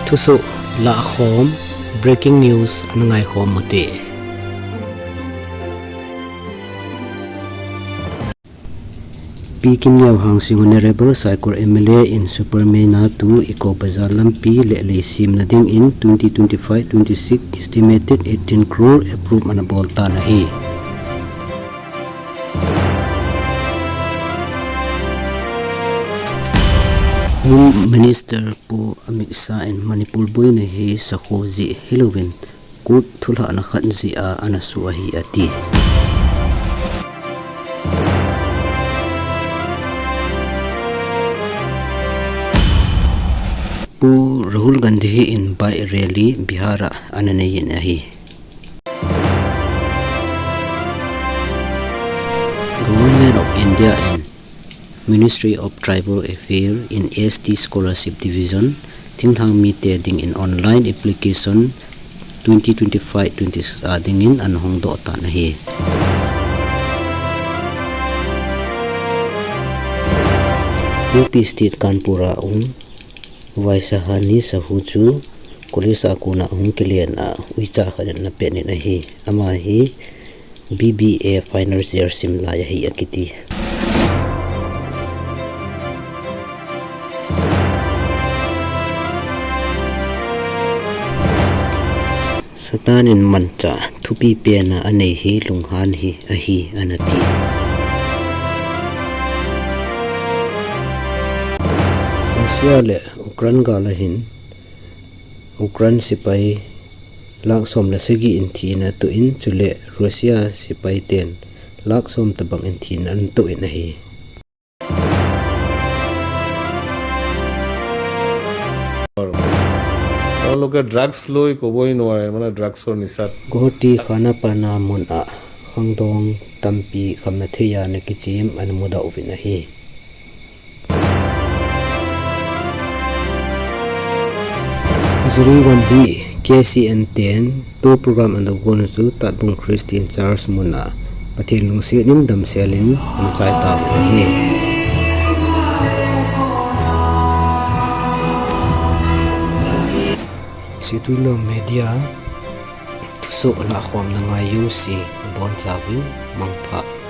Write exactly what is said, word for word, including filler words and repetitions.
Thusoh lahkhom, breaking news ana ngaikhom ute. Pi Kimneo Hangsing, Honorable Saikul M L A in Supermena to Eco Bazar lampi le lei semna dingin twenty twenty-five twenty-six estimated eighteen crore approve ana bol tan ahi. Home Minister Pu Amit Shah in Manipur boina hi sakho jeh hilouvin court thulhahna khat jeh a ana soh ahi ati. Pu Rahul Gandhi in bike rally Bihar a ana nei in ahi. Government of India in Ministry of Tribal Affairs in S T Scholarship Division, thinglhang mite dingin online application twenty twenty-five twenty-six a dingin ana hongdoh tan ahi. U P State Kanpur a um Vaishali Sahu chu college a kona hung kilen a uicha khat in ana pet in ahi. Ama hi B B A final year sim lai ahi akiti. Satan in manchah thupi pen a anei hi lunghan hi ahi ana ti. Russia le Ukraine gal a hin Ukraine sepai lakh som le sagi in thina atoh in, chule Russia sepai ten lakh som tobang in thina ana toh in ahi. Aur log drugs loi koboi noare, mane drugs or nisat. Guwahati Khanapana mun a khangdong tampi khamna thei a ana kichem ana mudah uvin ahi. Jiribam hi K C N ten tu program ana gon chu Tatbung Christian Church mun a Pathen lungset in damsel in ana chai tauve. Situilo Media thusoh lahkhomna ngai jouse abonchauvin mangpha.